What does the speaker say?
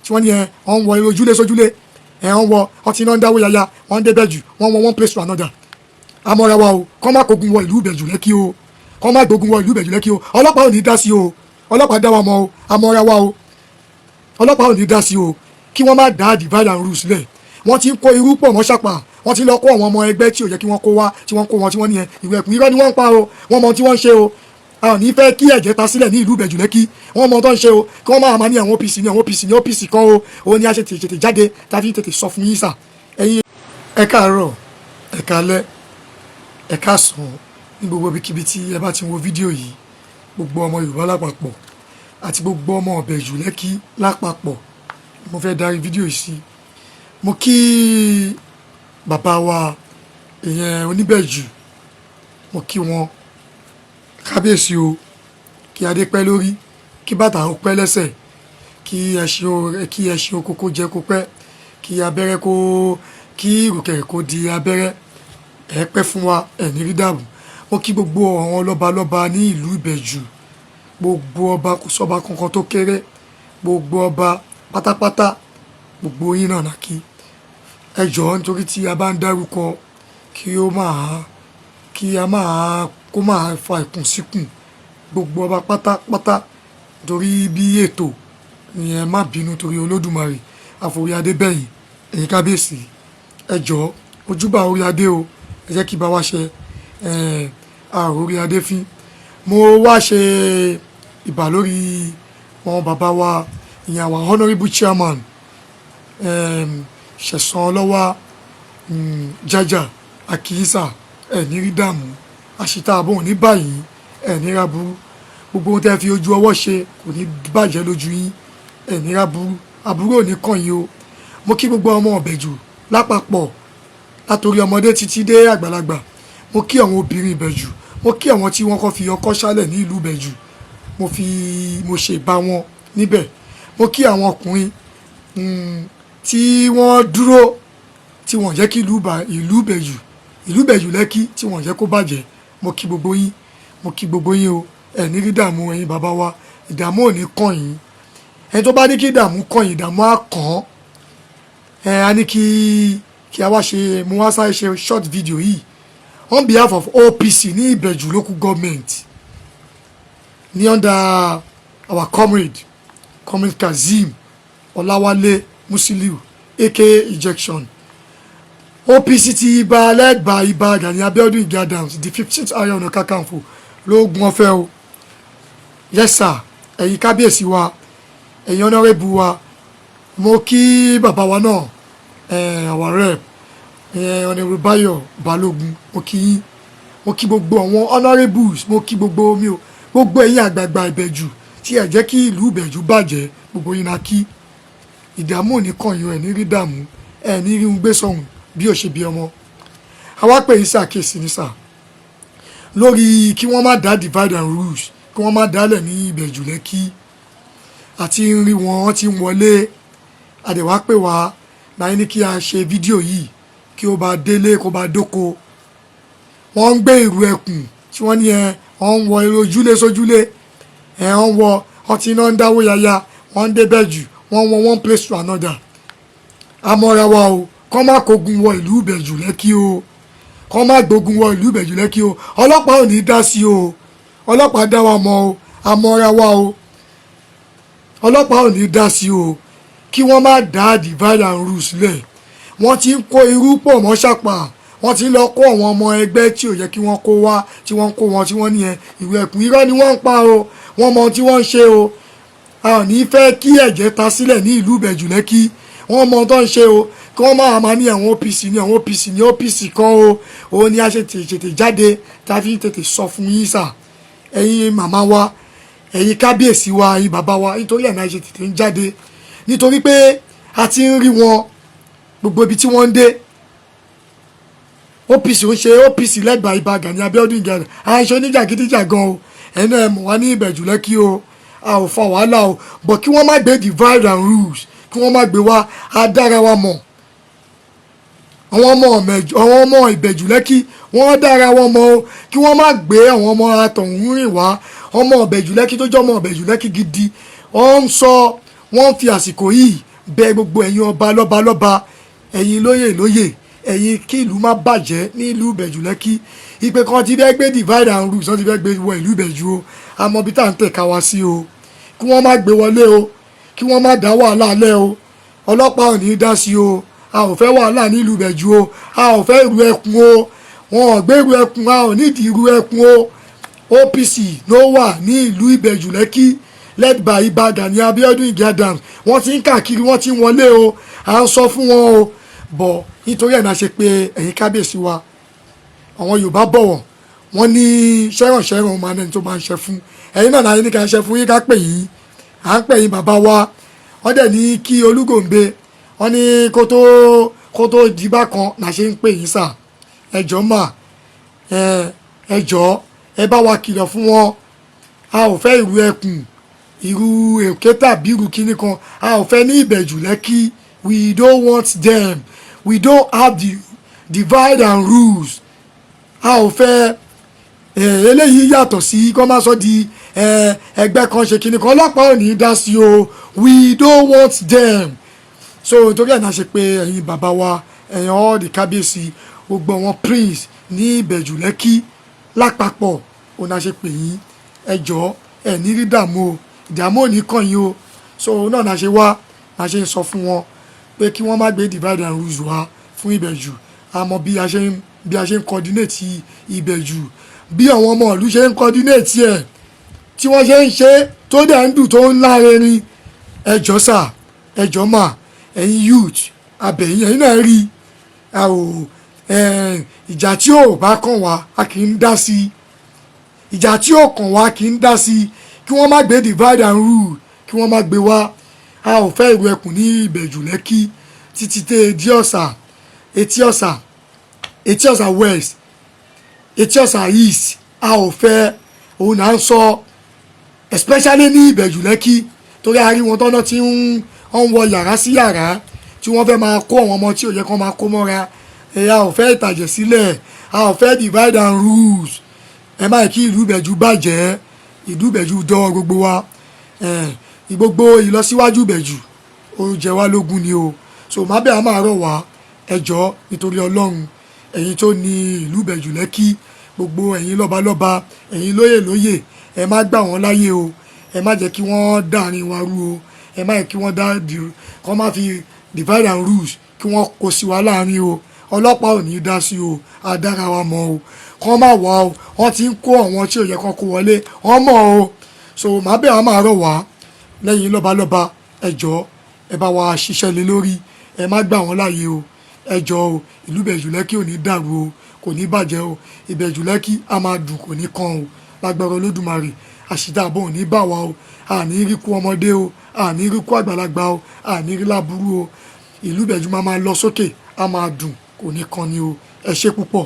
Tí wọ́n ní ẹ wọ́n ń wọ ojúlé sójúlé, ẹ wọ́n wọ ọtí náà ń dáwó yaya, wọ́n ń débẹ̀ jù, wọ́n wọ one place to another. Amọ̀ra wa o, kọ́ má kógun wọ ìlú Ìbẹ̀jù Lẹ́kì o, kọ́ má gbógun wọ ìlú Ìbẹ̀jù Lẹ́kì o. Ọlọ́pàá ò ní dá sí o, ọlọ́pàá dá wa mọ̀ o. Amọ̀ra wa o, ọlọ́pàá ò ní dá sí o. Kí wọ́n má dá divide and rule sílẹ̀. Wọ́n ti ń kó irú pọ̀ mọ́ ṣàpà, wọ́n ti lọ kó àwọn ọmọ ẹgbẹ́ tí ò yẹ kí wọ́n kó wá, tí wọ́n kó wọn, tí wọ́n ní ẹ ìwé ẹ̀kún. Irọ́ ni wọ́n ń pa o, wọ́n mọ tí wọ́n ń ṣe o. A ò ní fẹ́ kí ẹ̀jẹ̀ ta sílẹ̀ ní ìlú Ìbẹ̀jù Lẹ́kì. Wọ́n mọ tó ń ṣe o. Kí wọ́n máa ma ní àwọn OPC ní àwọn OPC ní OPC kan o. Òun ni a ṣe tètè jáde tàbí tètè sọ fún yín sà. Ẹ̀yin, ẹ káàárọ̀, ẹ káalẹ́, ẹ káàsán ní gbogbo ibikíbi tí ẹ bá ti ń wo fídíò yìí. Gbogbo ọmọ Yorùbá lápapọ̀ àti gbogbo ọmọ Ìbẹ̀jù Lẹ́kì lápapọ̀, mo fẹ́ darí fídíò yìí sí. Mo kí bàbá wa, ìyẹn Oníbẹ̀jù, mo kí wọn, kábíyèsí o. Kí adé pẹ́ lórí, kí bàtà ó pẹ́ lẹ́sẹ̀, kí ẹṣin oko kó jẹ́ kó pẹ́, kí abẹ́rẹ́ kó kí ìrùkẹ̀rẹ̀ kó di abẹ́rẹ́. Ẹ pẹ́ fún wa, ẹ ní rí dààmú. Mo kí gbogbo àwọn lọ́balọ́ba ní ìlú Ìbẹ̀jù, gbogbo ọba, kò sọ́ba kankan tó kéré, gbogbo ọba pátápátá, gbogbo yín náà nàkí. Ẹ jọ̀ọ́, nítorí tí a bá ń dárúkọ, kí ó máa kí a máa kó máa fa ìkùnsíkùn, gbogbo ọba pátápátá, torí bí ètò ni, ẹ má bínú torí Olódùmarè. Àforí adé bẹ̀yìn, ẹ̀yin kábíyèsí, ẹ jọ̀ọ́, ojúbà orí adé o, ẹ jẹ́ kí bá wa ṣe àrò orí adé fín. Mo wá ṣe ìbà lórí wọn bàbá wa, ìyẹn àwọn honourable chairman, Ṣẹ̀san Ọlọ́wà Jájà Àkíyísà. Ẹ̀ ní rí dààmú, àṣìta àbọ̀n ní báyìí, ẹ̀ ní ra burú. Gbogbo ohun tẹ́ fi ojú ọwọ́ ṣe kò ní bàjẹ́ lójú yín. Ẹ̀ ní ra burú, àbúrò ò ní kàn yín o. Mo kí gbogbo ọmọ Ìbẹ̀jù lápapọ̀, látòrí ọmọdé títí dé àgbàlagbà. Mo kí àwọn obìnrin Ìbẹ̀jù, mo kí àwọn tí wọ́n kọ́ fi ọkọ́ ṣálẹ̀ ní ìlú Ìbẹ̀jù, mo fi mo ṣe bá wọn níbẹ̀. Mo kí àwọn ọkùnrin tí wọ́n dúró, tí wọ́n jẹ́ kí ìlú Ìbẹ̀jù Lẹ́kì, tí wọ́n jẹ́ kó bàjẹ́. Mo kí gbogbo yín, mo kí gbogbo yín o. Ẹ̀ ní rí dààmú. Ẹ̀yin bàbá wa, ìdààmú ò ní kàn yín. Ẹni tó bá ní kí ìdààmú kàn yín, ìdààmú á kàn án. Ẹ a ní kí a wá ṣe, mo wá sáré ṣe short video yìí on behalf of OPC ní Ìbẹ̀jù Local Government, ní under our comrade Kazeem Ọláwálé Musiliu, aka Injection. OPC ti ibà, led by Ibà Gani Abiodun Ige Adams, the 15th Ààrẹ Ọ̀nà Kakanfò lóògùn ọ̀fẹ́ o. Yes sir. Ẹ̀yin kábíyèsí wa, ẹ̀yin honourable wa, mo kí bàbá wa náà, our rep, Honourable Báyọ̀ Balógun, mo kí yín. Mo kí gbogbo àwọn honourables, mo kí gbogbo mi o, gbogbo ẹ̀yin àgbààgbà Ìbẹ̀jù tí ẹ jẹ́ kí ìlú Ìbẹ̀jù bàjẹ́, gbogbo yín na kí. Ìdààmú ò ní kàn yín, ẹ̀ ní rí dààmú, ẹ̀ ní rí ń gbé sọ̀hún bí ò ṣe bí ọmọ. Àwa pè yín ṣàkíyèsí ní sà lórí kí wọ́n má dá divide and rules, kí wọ́n má dálẹ̀ ní Ìbẹ̀jù Lẹ́kì. Àti ń rí wọn, wọ́n ti ń wọlé. Àdẹ̀wá pè wá láyé ní kí a ṣe fídíò yìí, kí ó bá délé kó bá dóko. Wọ́n ń gbé ìrù ẹkùn tí wọ́n ní ẹ wọ́n ń wọ ojúlé sójúlé, ẹ wọ́n wọ ọtí náà ń dáwó yaya, wọ́n ń débẹ̀ jù, wọ́n wọ one place to another. Amọ̀ra wa o, kọ́ má kógun wọ ìlú Ìbẹ̀jù Lẹ́kì o, kọ́ má gbógun wọ ìlú Ìbẹ̀jù Lẹ́kì o. Ọlọ́pàá ò ní dá sí o, ọlọ́pàá dá wa mọ̀ o. Amọ̀ra wa o, ọlọ́pàá ò ní dá sí o. Kí wọ́n má dá divide and rule sílẹ̀. Wọ́n ti ń kó irú pọ̀ mọ́ ṣàpà, wọ́n ti ń lọ kó àwọn ọmọ ẹgbẹ́ tí ò yẹ kí wọ́n kó wá, tí wọ́n kó wọn, tí wọ́n ní ẹ ìwé ẹ̀kún. Irọ́ ni wọ́n ń pa o, wọ́n mọ tí wọ́n ń ṣe o. A ò ní fẹ́ kí ẹ̀jẹ̀ ta sílẹ̀ ní ìlú Ìbẹ̀jù Lẹ́kì. Wọ́n mọ tó ń ṣe o. Kí wọ́n máa ma ní àwọn OPC ní àwọn OPC ní OPC kan o. Òun ni a ṣe tètè jáde tá a fi tètè sọ fún yín sà. Ẹ̀yin màmá wa, ẹ̀yin kábíyèsí wa, ẹ̀yin bàbá wa, nítorí ẹ̀ náà ṣe tètè ń jáde, nítorí pé a ti ń rí wọn gbogbo ibi tí wọ́n ń dé. OPC ń ṣe OPC lẹ́gbàá Ìbà Gani Abiodun Ige, à ń ṣe oníjàgídíjàgan o. Ẹ̀yin náà ẹ mọ̀ wá ní Ìbẹ̀jù Lẹ́kì o, a ò fa wàhálà o, but kí wọ́n má gbé divide and rules, kí wọ́n má gbé wá. A dára wa mọ̀, àwọn ọmọ Ìbẹ̀jù Lẹ́kì, wọ́n dára wọn mọ̀ o. Kí wọ́n má gbé àwọn ọmọ atọ̀hún rìn wá. Ọmọ Ìbẹ̀jù Lẹ́kì tó jẹ́ ọmọ Ìbẹ̀jù Lẹ́kì gidi, wọ́n ń sọ, wọ́n ń fi àsìkò yìí. Bẹ̀ gbogbo ẹ̀yin ọba lọ́ba lọ́ba, ẹ̀yin lóyè lóyè, ẹ̀yin kí ìlú má bàjẹ́ ní ìlú Ìbẹ̀jú Lẹ́kì, ìpè kan ti fẹ́ gbé divide and rule, wọ́n ti fẹ́ gbé wọ ìlú Ìbẹ̀jú o. Àmọ́ bí tá à ń tẹ̀ka wá sí o, kí wọ́n má gbé wọlé o, kí wọ́n má dá wàhálà lẹ́ o. Ọlọ́pàá ò ní í dá sí o. A ò fẹ́ wàhálà ní ìlú Ìbẹ̀jú o. A ò fẹ́ ìrù ẹkùn o. Wọn ò gbé ìrù ẹkùn, a ò nídìí ìrù ẹkùn o. OPC ló wà ní ìlú Ìbẹ̀jú Lẹ́kì, led by Ìbà Gani Abiodun Ige Adams. Wọ́n ti ń káàkiri, wọ́n ti ń wọlé o. À ń sọ fún wọn o bọ̀. Nítorí ẹ̀ náà ṣe pé ẹ̀yin kábíyèsí wa. Àwọn Yorùbá bọ̀wọ̀, wọ́n ní ṣẹ́rànṣẹ́ràn máa ní tó máa ń ṣe fún ẹ̀yin náà láyé ní ká ṣe fún yín, ká pè yín. À ń pè yín, bàbá wa. Wọ́n dẹ̀ ní kí Olúgòǹbe, wọ́n ní kó tó di bákan là ṣe ń pè yín sà. Ẹ jọ̀ọ́ mà, ẹ jọ̀ọ́, ẹ bá wa kìlọ̀ fún wọn. A ò fẹ́ ìrù ẹkùn, ìrù èké tàbí ìrù kíní kan. A ò fẹ́ ní Ìbẹ̀jù Lẹ́kì. We don't want them. We don't have the divide and rules. A ò fẹ́. Eléyìí yàtọ̀ sí kó má sọ di ẹgbẹ́ kan ṣe kíní kan. Ọlọ́pàá ò ní í dá sí o. We don't want them. So torí ẹ̀ náà ṣe pé ẹ̀yin bàbá wa, ẹ̀yin all the kábíyèsí, gbogbo àwọn prince ní Ìbẹ̀jù Lẹ́kì lápapọ̀, òun náà ṣe pè yín. Ẹ jọ̀ọ́, ẹ ní rí dààmú o, ìdààmú ò ní kàn yín o. So òun náà náà ṣe wá náà ṣe ń sọ fún wọn pé kí wọ́n má gbé divide and rules wá fún Ìbẹ̀jù. Àmọ́ bí a ṣe ń coordinate Ìbẹ̀jù, bí àwọn ọmọ ìlú ṣe ń coordinate ẹ̀, tí wọ́n ṣe ń ṣe tó dẹ̀ ń dùn, tó ń lárinrin. Ẹ jọ̀ọ́ sà, ẹ jọ̀ọ́ mà, ẹ̀yin youth abẹ̀yìn, ẹ̀yin náà rí a ò ìjà tí ò bá kàn wá, a kì í dá sí. Ìjà tí ò kàn wá, kì í dá sí. Kí wọ́n má gbé divide and rule, kí wọ́n má gbé wá. A ò fẹ́ ìrù ẹkùn ní Ìbẹ̀jù Lẹ́kì, títí tẹ́ etí Ọ̀sà, etí Ọ̀sà, etí Ọ̀sà West, etí Ọ̀sà East. A ò fẹ́. Òun là ń sọ, especially ní Ìbẹ̀jù Lẹ́kì, torí a rí wọn tọ́nà tí ń wọ yàrá sí yàrá, tí wọ́n fẹ́ máa kó àwọn ọmọ tí ò yẹ kó máa kó mọ́ra. A ò fẹ́ ìtàjẹ̀ sílẹ̀. A ò fẹ́ divide and rules. Ẹ má kí ìlú Ìbẹ̀jú bàjẹ́. Ìlú Ìbẹ̀jú dọ́wọ́ gbogbo wa. Gbogbo ìlọsíwájú Ìbẹ̀jú, ó jẹ wá lógún ni o. So má bẹ́ẹ̀, a máa rọ̀ wá. Ẹ jọ̀ọ́, nítorí Ọlọ́run, ẹ̀yin tó ní ìlú Ìbẹ̀jú Lẹ́kì, gbogbo ẹ̀yin lọ́balọ́ba, ẹ̀yin lóyè lóyè, ẹ má gbà wọ́n láyè o. Ẹ má jẹ́ kí wọ́n dàrin wa rú o. Ẹ má jẹ́ kí wọ́n dá kọ́ má fi divide and rules kí wọ́n kó sí wa láàrin o. Ọlọ́pàá ò ní í dá sí o. Adára wa mọ̀ o. Kọ́ má wá o. Wọ́n ti ń kó àwọn tí ò yẹ kán kó wọlé, wọ́n mọ̀ o. So má bẹ́ẹ̀, a máa rọ̀ wá lẹ́yìn lọ́balọ́ba. Ẹ jọ̀ọ́, ẹ bá wa ṣiṣẹ́ lé lórí. Ẹ má gbà wọ́n láàyè o. Ẹ jọ̀ọ́ o. Ìlú Ìbẹ̀jú Lẹ́kì ò ní dàrú o, kò ní bàjẹ́ o. Ìbẹ̀jú Lẹ́kì á máa dùn, kò ní kàn o, lágbára Olódùmarè. Àṣìdá àbọ̀ ò ní bà wá o. Àní rí kú ọmọdé o, àní rí kú àgbàlagbà o, àní rí láburú o. Ìlú Ìbẹ̀jú máa máa lọ sókè, á máa dùn, kò ní kan ni o. Ẹ ṣé púpọ̀.